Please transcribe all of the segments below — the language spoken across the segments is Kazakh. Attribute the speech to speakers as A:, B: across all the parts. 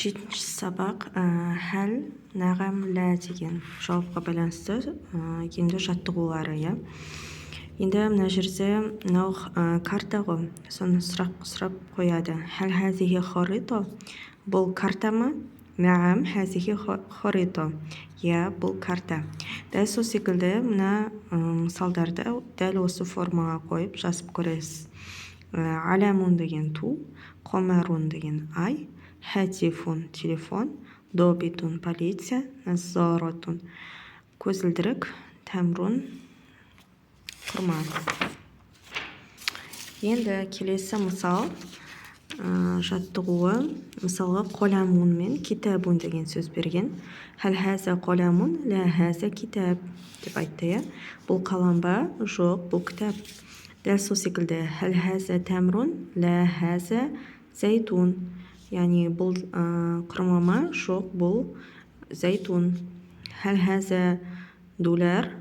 A: Жетінші сабақ, хәл, нағам, лә деген жауапқа байланысты енді жаттығулары, иә. Енді мына жерде мынау карта ғой, соны сұрақ сұрап қояды. Хәл хазихи хорито? Бұл карта ма? Наам, хазихи хорито. Иә, бұл карта. Дәл сол секілді мына мысалдарды дәл осы формаға қойып жазып көресіз. Аламун деген ту, қомарун деген ай, хатифун телефон, добитун полиция, назаратун көзілдірік, тәмрун құрма. Енді келесі мысал жаттығуы, мысалға, қоламун мен китабун деген сөз берген. Хәл хәзә қоламун? Лә, хәзә китаб деп айтты, иә. Бұл қалам ба? Жоқ, бұл кітап. Дәл сол секілді хәл хәзә тәмрун? Лә, хәзә зәйтун. Яғни бұл құрма ма? Жоқ, бұл зәйтун. Хәл хәзә дуляр?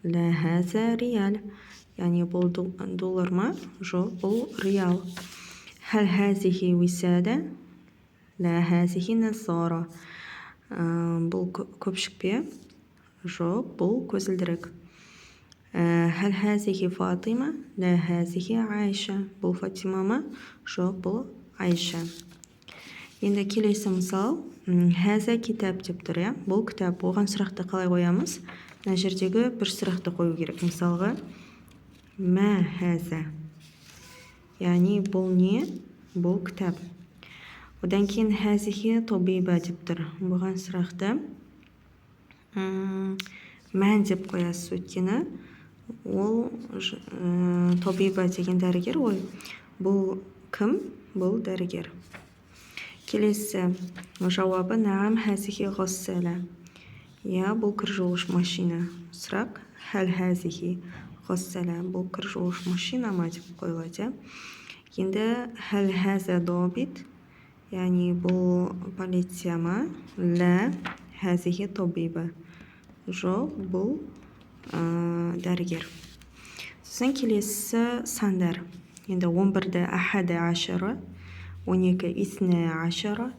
A: Лә, хәзә риал. Яғни бұл доллар ма? Жоқ, бұл риал. Хәл хәзихи висада? Лә, хәзихи назара. Бұл көпшік пе? Жоқ, бұл көзілдірік. Хәл хәзихи Фатима? Лә, хәзихи Айша. Бұл Фатима ма? Жоқ, бұл Айша. Енді келесі мысал, хәзә китап деп тұр, иә, бұл кітап. Оған сұрақты қалай қоямыз? Мына жердегі бір сұрақты қою керек. Мысалға, мә хәзә, яғни бұл не? Бұл кітап. Одан кейін хәзихи тобиба деп тұр. Бұған сұрақты мән деп қоясыз, өйткені ол тобиба деген дәрігер ғой. Бұл кім? Бұл дәрігер. Келесі жауабы наам, хәзихи ғассала. Иә, бұл кір жуғыш машина. Сұрақ хәл хәзихи ғассала, бұл кір жуғыш машина ма деп қойылады, иә. Енді хәл хәзә добит, яғни бұл полиция ма? Лә, хәзихи тобиба. Жоқ, бұл дәрігер. Сосын келесі сандар. Енді 11-ді ахада ашара, 12 исна ашара,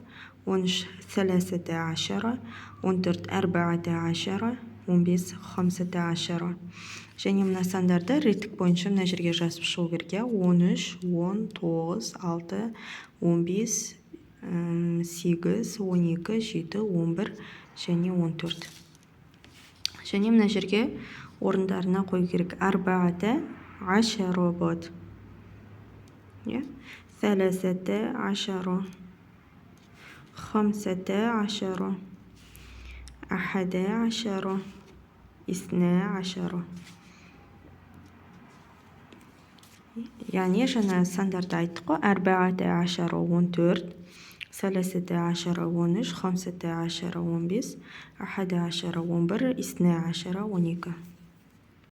A: 13 сәләсәтә ашара, 14 әрбаата ашара, 15 хамсата ашара. Және мына сандарды реттік бойынша мына жерге жазып шығу керек, иә. 13, 10, 9, 6, 15, 8, 12, 7, 11 және 14. Және мына жерге орындарына қою керек. Арбаата ашара болады, иә. Сәләсәтә ашара, хамсата ашара, ахада ашара, исна ашара. Яғни жаңа сандарды айттық қой: арбаата ашара 14, сәләсәтә ашара 13, хамсата ашара 15, ахада ашара 11, исна ашара 12.